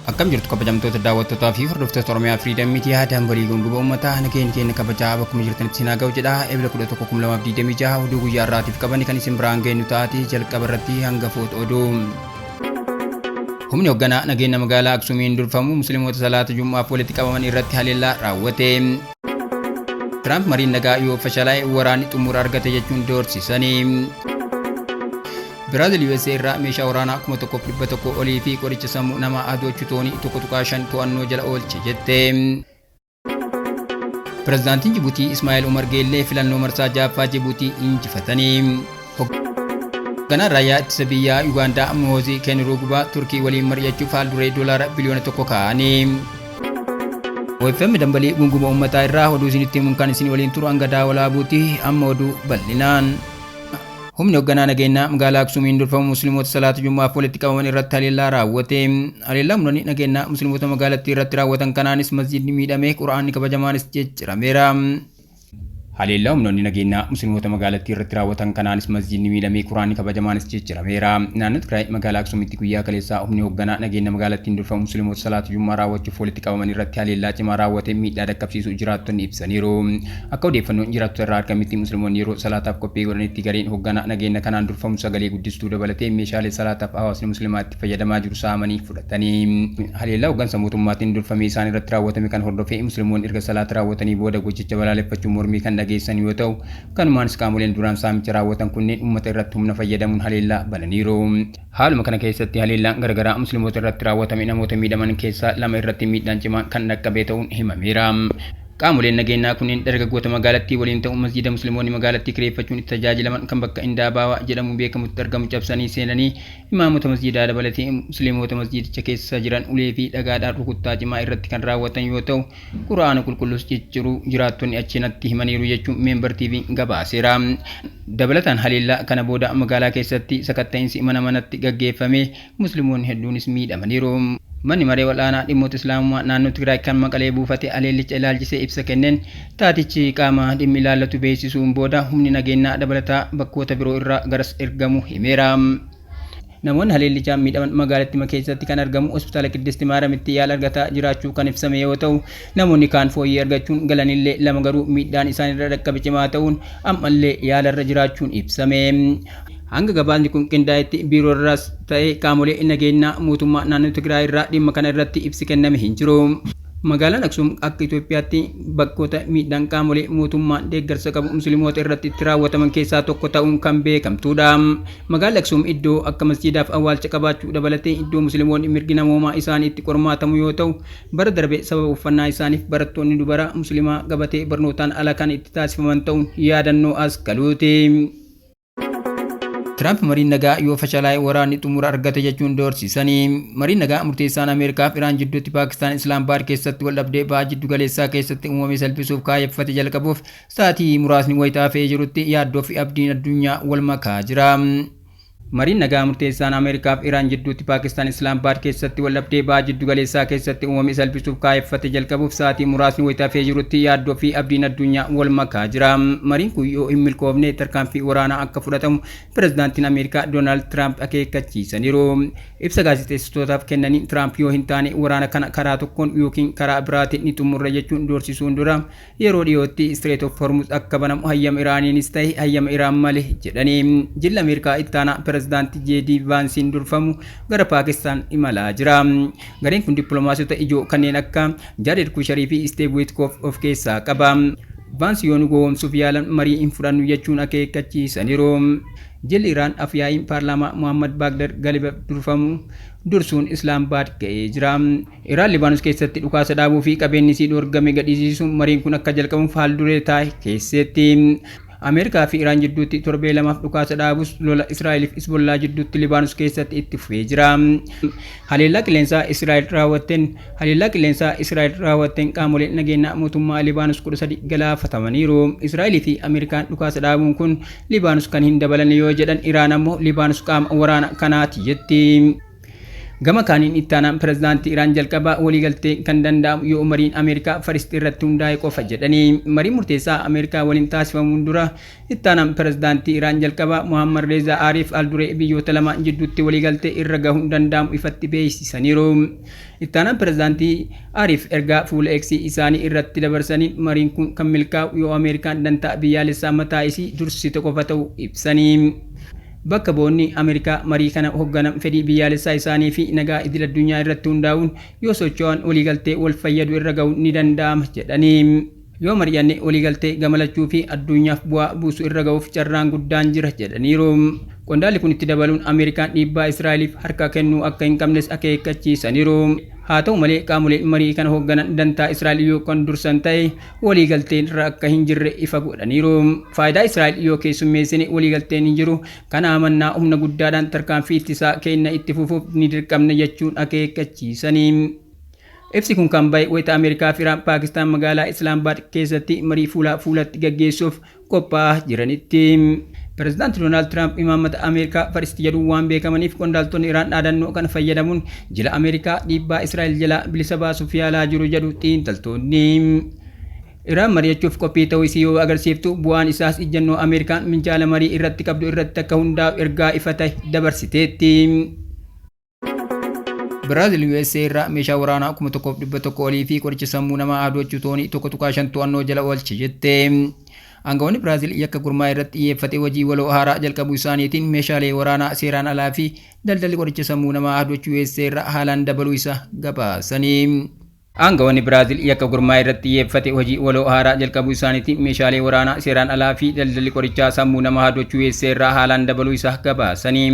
Akkam jirtu kabajamtoota daawwattootaa fi hordoftoota Oromiyaa Freedom Media dambalii gonguba uummataa nageenya keenya kabajaa bakkuma jirtanitti sinaa ga'u jedha. Ebla 11/2026 oduu guyyaa har'aatiif qabanne kan isin biraan geenyu taati jalqaba irratti hangafoota oduu. Humni hoogganaa nageenya magaalaa Aksuumiin durfamu musliimoota salaata Jum'aaf walitti qabaman irratti haleellaa raawwate. Tiraamp mariin nagaa yoo fashalaa'e waraanni xumura argate jechuun doorsisanii. Biraazil USA irraa meeshaa waraanaa 1100 olii fi qoricha sammuu namaa adoochu toonii 1.5 to'annoo jala oolche jette. Pirezidaantiin Jibuutii Ismaa'eel Umar Geellee filannoo marsaa ja'affaa Jibuutii injifatanii. Hoogganaan raayyaa ittisa biyyaa Yugaandaa Muhoozii Keenirugubaa Turkii waliin mari'achuuf haal duree doolaara biliyoona 1 kaa'anii. OFM dambalii gunguma uummataa irraa oduu isinitti himuun kan isin waliin turu hanga daawwalaabuuti amma oduu bal'inaan. Humni hoogganaa nageenyaa magaalaa Aksuumiin durfamu musliimoota salaata Jum'aaf walitti qabaman irratti haleellaa raawwate. Haleellaa humnoonni nageenyaa musliimoota magaalattii irratti raawwatan kanaanis masjidni miidhame, Qur'aanni kabajamaanis ciccirameera. Haleellaa humnoonni nageenyaa musliimoota magaalattii irratti raawwatan kanaanis masjidni miidhame, Qur'aanni kabajamaanis ciccirameera. Naannoo Tigraay magaalaa Aksuumitti guyyaa kaleessaa humni hoogganaa nageenya magaalattiin durfamu musliimoota salaata Jum'aa raawwachuuf walitti qabaman irratti haleellaa cimaa raawwate miidhaa dhaqqabsiisuu jiraattonni ibsaniiru. Akka odeeffannoon jiraattota irraa argametti Muslimoonni yeroo salaataaf qophii godhanitti gareen hoggana nageenna kanaan durfamu sagalee guddistuu dabalatee meeshaalee salaataaf hawaasni Muslimaa itti fayyadamaa jiru saamanii fudhatanii. Haleellaa hoggansa mootummaatiin durfamee isaan irratti raawwatame kan hordofee Muslimoonni erga salaata raawwatanii booda gochicha balaaleffachuun mormii kan dhageessisan yoo ta'u, kanumaanis qaamoleen duraan saamicha raawwatan kunneen ummata irratti humna fayyadamuun haleellaa bananiiru. Haaluma kana keessatti haleellaan garagaraa Muslimoota irratti raawwatame namoota miidhaman keessaa 2 irratti miidhaan cimaan kan dhaqqabe ta'uun himameera. Qaamoleen nageenyaa kunneen dargaggoota magaalattii waliin ta'uun masjiida Muslimoonni magaalattii kireeffachuun itti tajaajilaman kan bakka Indaabaawaa jedhamuun beekamutti argamu cabsanii seenanii imaamota masjiidaa dabalatee Muslimoota masjiidicha keessa jiran ulee fi dhagaadhaan rukuttaa cimaa irratti kan raawwatan yoo ta'u, Qur'aana qulqulluus cicciruu jiraattonni achinatti himaniiru jechuun Member TVn gabaaseera. Dabalataan haleellaa kana booda magaalaa keessatti sakatta'iinsi mana manatti gaggeeffamee Muslimoonni hedduunis miidhamaniiru. Manni Maree Ol'aanaa Dhimmoota Islaamummaa Naannoo Tigraay kan Maqalee buufate haleellicha ilaalchisee ibsa kenneen, taatichi qaama dhimmi ilaallatu beeksisuun booda humni nageennaa dabalataa bakkoota biroo irraa garas ergamuu himeera. Namoonni haleellichaan miidhaman magaalattima keessatti kan argamu Hospitaala Qiddisti Maaramitti yaala argataa jiraachuu kan ibsame yoo ta'u, namoonni kaan fooyyee argachuun galanillee lama garuu miidhaan isaanirra dhaqqabe cimaa ta'uun ammallee yaalarra jiraachuun ibsame. Hanga gabaasni kun qindaa'etti biiroorraas ta'e qaamolee nageennaa mootummaa naannoo Tigraay irraa dhimma kana irratti ibsi kenname hin jiru. Magaalaan Aksuum akka Itoophiyaatti bakkoota miidhaan qaamolee mootummaan deeggarsa qabu Muslimoota irratti itti raawwataman keessaa tokko ta'uun kan beekamtuudha. Magaalli Aksuum iddoo akka masjiidaaf awwaalcha qabaachuu dabalatee iddoo Muslimoonni mirgi namoomaa isaanii itti qormaatamu yoo ta'u, bara darbe sababa uffannaa isaaniif barattoonni dubaraa Muslimaa gabatee barnootaan ala kan itti taasifaman ta'uun yaadannoo as galuuti. Tiraamp mariin nagaa yoo fashalaa'e waraanni xumura argate jechuun doorsisanii. Mariin nagaa murteessaan Ameerikaa fi Iraan jidduutti Paakistaan Islaambaad keessatti waldhabdee baha jiddu galeessaa keessatti uumame salphisuuf kaayyeffate jalqabuuf sa'aatii muraasni wayita hafee jirutti yaaddoo fi abdiin addunyaa wal makaa jira. Mariin nagaa murteessaan Ameerikaa fi Iraan jidduutti Paakistaan Islaambaad keessatti waldhabdee baha jiddu galeessaa keessatti uumame salphisuuf kaayyeffate jalqabuuf sa'aatii muraasni wayita hafee jirutti yaaddoo fi abdiin addunyaa wal makaa jira. Mariin kun yoo hin milkoofne tarkaanfii waraanaa akka fudhatamu Pirezidaantiin Ameerikaa Doonaald Tiraamp akeekkachiisaniiru. Ibsa gaazexeessitootaaf kennaniin Tiraamp yoo hin taane waraana kana karaa tokkoon yookiin karaa biraatiin ni xumurra jechuun doorsisuun dura yeroo dhiyootti Strait of Hormuz akka banamu hayyama Iraaniinis ta'e hayyama Iraan malee jedhani. Jilli Ameerikaa ittaanaa pirezidaantii JD Vaansiin durfamu gara Paakistaan imalaa jira. Gareen kun dippiloomaasota ijoo kanneen akka Jared Kusharii fi Steve Witkoff of keessaa qaba. Vaans yoo nu gowwoomsuuf yaalan marii hin fudhannu jechuun akeekkachiisaniiru. Jilli Iraan af-yaa'iin paarlaamaa Mohaammad Baagdar Galibaf durfamu dursuun Islaambaad ga'ee jira. Iraan Libaanos keessatti dhukaasa dhaabuu fi qabeenyi isii dhoorgame gadhiisisuun mariin kun akka jalqabamuuf haal-duree taa'e keesseetti. Ameerikaa fi Iraan jidduutti torbee lamaaf dhukaasa dhaabus lola Israa'el fi Hizbollaa jidduutti Libaanos keessatti itti fufee jira. Haleellaa qilleensaa Israa'el raawwatteen Haleellaa qilleensaa Israa'el raawwatteen qaamoleen nageenyaa mootummaa Libaanos 13 galaafatamaniiru. Israa'elii fi Ameerikaan dhukaasa dhaabuun kun Libaanos kan hin dabalanne yoo jedhan Iraan ammoo Libaanos qaama waraana kanaati jetti. Gama kaaniin ittaanaan pirezidaantii Iraan jalqabaa waliigaltee kan danda'amu yoo mariin Ameerikaa First irratti hundaa'e qofa jedhanii. Marii murteessaa Ameerikaa waliin taasifamuun dura ittaanaan pirezidaantii Iraan jalqabaa Muhammad Reza Arif al-duree biyyoota lama jidduutti waliigaltee irra gahuun danda'amu ifatti beeksisaniiru. Ittaanaan pirezidaantii Arif ergaa fuula X isaanii irratti dabarsaniin mariin kun kan milkaa'u yoo Ameerikaan dantaa biyyaalessaa mataa isii dursite qofa ta'uu ibsanii. Bakka bu'oonni Ameerikaa marii kana hoogganan fedhii biyyaalessaa isaanii fi nagaa idil addunyaa irratti hundaa'uun yoo socho'an waliigaltee wal fayyadu irra ga'uun ni danda'ama jedhanii. Yoo mari'anne waliigaltee gamalachuu fi addunyaaf bu'aa buusu irra ga'uuf carraan guddaan jira jedhaniiru. Qondaalli kun itti dabaluun Ameerikaan dhiibbaa Israa'eliif harka kennuu akka hin qabnes akeekkachiisaniiru. Haa ta'u malee, qaamoleen marii kana hoogganan dantaa Israa'el yoo kan dursan ta'e waliigalteen irra akka hin jirre ifa godhaniiru. Faayidaa Israa'el yoo keessummeessine waliigalteen hin jiru. Kana amannaa humna guddaadhaan tarkaanfii ittisaa kenna itti fufuuf ni dirqamna jechuun akeekkachiisanii. Ibsi kun kan bahe wayita Ameerikaa fi Iraan Paakistaan magaalaa Islaamabaad keessatti marii fuula fuulatti gaggeessuuf qophaa'aa jiranitti. Pireezidaanti Doonaald Tiraamp imaammata Ameerikaa First jedhuun waan beekamaniif, qondaaltonni Iraan dhaadannoo kana fayyadamuun jila Ameerikaa dhiibbaa Israa'el jalaa bilisa baasuuf yaalaa jiru jedhu xiinxaltoonni. Iraan mari'achuuf qophii ta'uu isii yoo agarsiiftu, bu'aan isaas ijjannoo Ameerikaan minjaala marii irratti qabdu irratti akka hundaa'u ergaa ifa ta'e dabarsiteetti. Biraazil USA irraa meeshaa waraanaa 1100 olii fi qoricha sammuu namaa hadochuu toonii 1.5 to'annoo jala oolche jette. Aangawoonni Biraazil yakka gurmaa'e irratti xiyyeeffate hojii waloo haaraa jalqabuu isaaniitiin meeshaalee waraanaa seeraan alaa fi daldalli qoricha sammuu namaa hadochuu USA irraa haalaan dabaluu isaa gabaasanii. Aangawoonni Biraazil yakka gurmaa'e irratti xiyyeeffate hojii waloo haaraa jalqabuu isaaniitiin meeshaalee waraanaa seeraan alaa fi daldalli qorichaa sammuu namaa hadochuu USA irraa haalaan dabaluu isaa gabaasanii.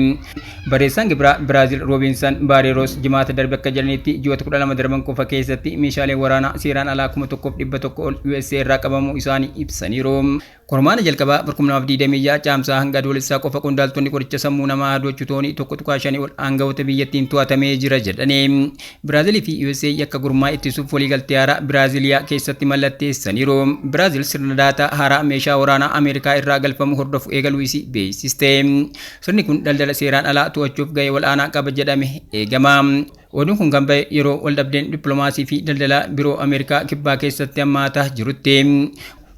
Barreessaan gibiraa Biraazil Roobinsan Baareeroos Jimaata darbe akka jedhanitti, ji'oota 12 darban qofa keessatti meeshaalee waraanaa seeraan alaa 1100 ol USA irraa qabamuu isaanii ibsaniiru. Kurmaana jalqabaa 2026 Caamsaa hanga Adoolessaa qofa qondaaltonni qoricha sammuu namaa hadochuu toonii 1.5 ol aangawoota biyyattiin to'atamee jira jedhanii. Biraazilii fi USA yakka gurmaa'e ittisuuf waliigaltee haaraa Biraaziliyaa keessatti mallatteessaniiru. Biraazil sirna daataa haaraa meeshaa waraanaa Ameerikaa irraa galfamu hordofu eegaluu isii beeksiste. Sirni kun daldala seeraan alaa to'achuuf gahee ol'aanaa qaba jedhame eegama. Oduun kun kan bahe yeroo waldhabdeen dippiloomaasii fi daldalaa biroo Ameerikaa Kibbaa keessatti hammaataa jirutti.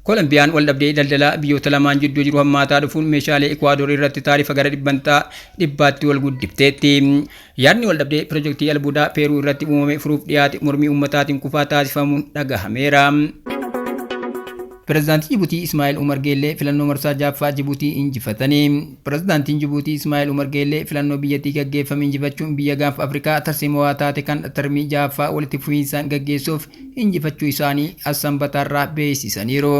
Kolombiyaan waldhabdee daldalaa biyyoota lamaan jidduu jiru hammaataa dhufuun meeshaalee Ikwaador irratti taarifa gara 100%tti wal guddifteetti. Yaadni waldhabdee pirojektii albuudaa Peeruu irratti uumame furuuf dhiyaate mormii uummataatiin kufaa taasifamuun dhagahameera. Pireezidaantii Jibuutii Ismaa'eel Umar Geellee filannoo marsaa ja'affaa Jibuutii injifatanii. Pireezidaantiin Jibuutii Ismaa'eel Umar Geellee filannoo biyyattii gaggeeffame injifachuun biyya Gaanfa Afrikaa tarsiimawaa taate kan tarmii ja'affaa walitti fufiinsaan gaggeessuuf injifachuu isaanii as Sanbataarraa beeksisaniiru.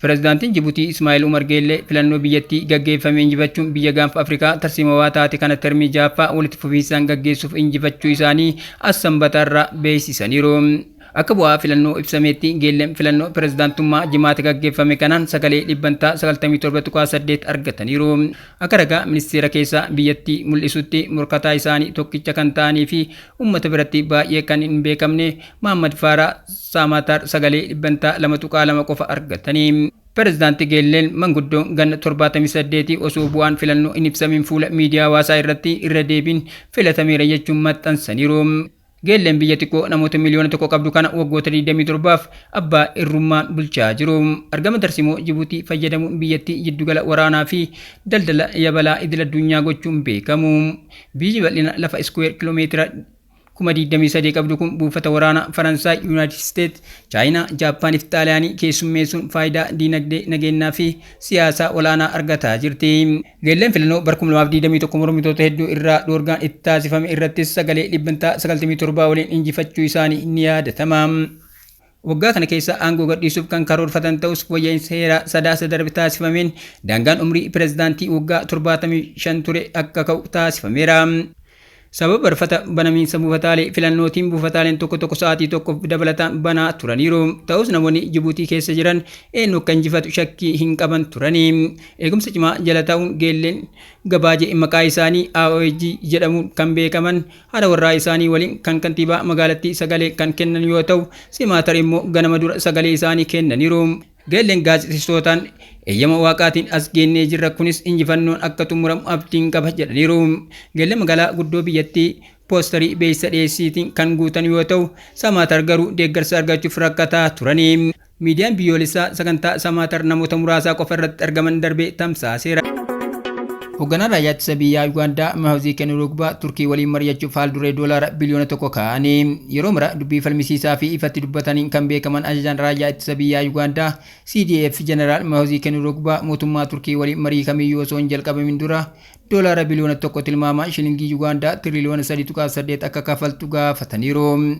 Pireezidaantiin Jibuutii Ismaa'eel Umar Geellee filannoo biyyattii gaggeeffame injifachuun biyya Gaanfa Afrikaa tarsiimawaa taate kana termii ja'affaa walitti fufiinsaan gaggeessuuf injifachuu isaanii as Sanbataarraa beeksisaniiru. Akka bu'aa filannoo ibsameetti, Geelleen filannoo pireezidaantummaa Jimaata gaggeeffame kanaan sagalee 97.8% argataniiru. Akka ragaa ministeera keessaa biyyattii mul'isutti, morkataa isaanii tokkicha kan ta'anii fi uummata biratti baay'ee kan hin beekamne Mahaammad Faaraa Saamaataar sagalee 2.2% qofa argatanii. Pireezidaanti Geelleen manguddoon ganna 78 osoo bu'aan filannoo hin ibsamin fuula miidiyaa hawaasaa irratti irra deebiin filatameera jechuun maxxansaniiru. Geelleen biyya xiqqoo namoota 1 miliyoona qabdu kana waggoota 27f abbaa irrummaan bulchaa jiru. Argama tarsimoo Jibuutii fayyadamuun biyyattii jiddugala waraanaa fi daldala yabalaa idil addunyaa gochuun beekamu. Biyyi bal'ina lafa iskuweer kiloomeetira 23,000 qabdu kun buufata waraanaa Faransaay, Yuunaayitid Isteet, Chaayinaa, Jaappaan fi Xaaliyaanii keessummeessuun faayidaa diinagdee, nageenyaa fi siyaasaa olaanaa argataa jirti. Geelleen filannoo bara 2021 mormitoota hedduu irraa dhoorgaan itti taasifame irrattis sagalee 97% waliin injifachuu isaanii ni yaadatama. Waggaa kana keessa aangoo gadhiisuuf kan karoorfatan ta'us, fooyya'insa heeraa Sadaasa darbe taasifameen daangaan umrii pireezidaantii waggaa 75 ture akka ka'u taasifameera. Sababa barfata banamiinsa buufataalee filannootiin buufataaleen tokko tokko sa'aatii tokkoof dabalataan banaa turaniiru. Ta'us, namoonni Jibuutii keessa jiran eenyu akka injifatu shakkii hin qaban turani. Eegumsa cimaa jala ta'uun Geelleen gabaajee maqaa isaanii AOG jedhamuun kan beekaman haadha warraa isaanii waliin kan kantiibaa magaalattii sagalee kan kennan yoo ta'u, Simaatar immoo ganama dura sagalee isaanii kennaniiru. Geelleen gaazexeessitootaan, "Eeyyama Waaqaatiin as geennee jirra, kunis injifannoon akka xumuramu abdiin qaba" jedhaniiru. Geelleen magaalaa guddoo biyyattii poostarii beeksisa dhiyeessiitiin kan guutan yoo ta'u, Samaatar garuu deeggarsa argachuuf rakkataa turani. Miidiyaan biyyoolessaa sagantaa Samaatar namoota muraasaa qofa irratti argaman darbee tamsaaseera. Hoogganaan raayyaa ittisa biyyaa Yugaandaa Muhoozi Kainerugaba Turkii waliin mari'achuuf haal duree doolaara biliyoona 1 kaa'anii. Yeroo mara dubbii falmisiisaa fi ifatti dubbataniin kan beekaman ajajaan raayyaa ittisa biyyaa Yugaandaa CDF Jeneraal Muhoozi Kainerugaba mootummaa Turkii waliin marii kamiyyuu osoo hin jalqabamin dura doolaara biliyoona 1, tilmaama shilingii Yugaandaa tiriliyoona 3.8 akka kafaltu gaafataniiru.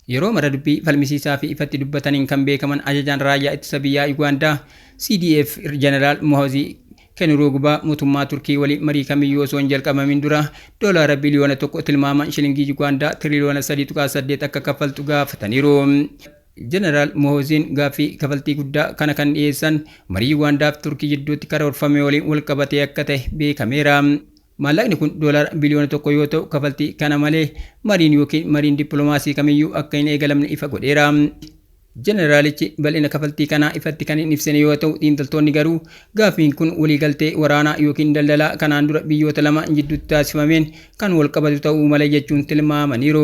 Yeroo mara dubbii falmisiisaa fi ifatti dubbataniin kan beekaman ajajaan raayyaa ittisa biyyaa Yugaandaa CDF Jeneraal Muhoozi Kainerugaba mootummaa Turkii waliin marii kamiyyuu osoo hin jalqabamin dura doolaara biliyoona 1, tilmaama shilingii Yugaandaa tiriliyoona 3.8 akka kaffaltu gaafataniiru. Jeneraal Muhooziin gaaffii kafaltii guddaa kana kan dhiyeessan marii Yugaandaa fi Turkii jidduutti karoorfame waliin wal qabatee akka ta'e beekameera. Maallaqni kun doolaara biliyoona 1 yoo ta'u, kafaltii kana malee mariin yookiin mariin dippiloomaasii kamiyyuu akka hin eegalamne ifa godheera. Jeneraalichi bal'ina kafaltii kanaa ifatti kan hin ibsine yoo ta'u, xiinxaltoonni garuu gaaffiin kun waliigaltee waraanaa yookiin daldalaa kanaan dura biyyoota lama jidduutti taasifameen kan wal qabatu ta'uu mala jechuun tilmaamaniiru.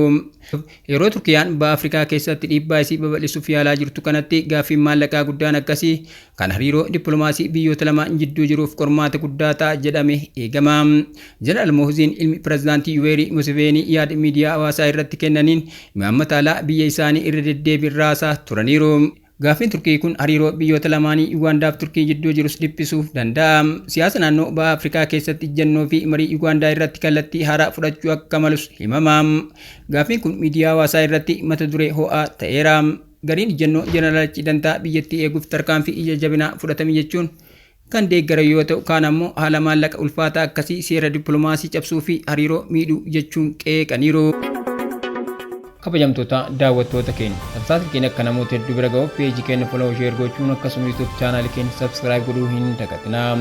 Yeroo Turkiyaan Baha Afrikaa keessatti dhiibbaa isii babal'isuuf yaalaa jirtu kanatti, gaaffiin maallaqaa guddaan akkasii kan hariiroo dippiloomaasii biyyoota lama jidduu jiruuf qormaata guddaa ta'a jedhame eegama. Jeneraal Muhooziin ilmi pirezidaantii Yuweerii Museveenii yaada miidiyaa hawaasaa irratti kennaniin imaammata alaa biyya isaanii irra deddeebiin raasaa turaniiru. Gaaffiin Turkii kun hariiroo biyyoota lamaanii, Yugaandaa fi Turkii jidduu jirus dhiphisuu danda'a. Siyaasa naannoo Baha Afrikaa keessatti ijjannoo fi marii Yugaandaa irratti kallattii haaraa fudhachuu akka malus himama. Gaaffiin kun miidiyaa hawaasaa irratti mata duree ho'aa ta'eera. Gariin ijjannoo jeneraalichi dantaa biyyattii eeguuf tarkaanfii ija jabinaa fudhatame jechuun kan deeggaran yoo ta'u, kaan ammoo haala maallaqa ulfaataa akkasii seera dippiloomaasii cabsuu fi hariiroo miidhuu jechuun qeeqaniiru. Kabajamtoota daawwattoota keenya, tamsaasni keenya akka namoota hedduu bira ga'uuf peejii keenya follow, share gochuun, akkasuma YouTube chaanaalii keenya subscribe godhuu hin dagatinaa.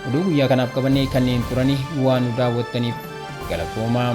Oduu guyyaa kanaaf qabannee kanneen turanii, waan nu daawwattaniif galatoomaa.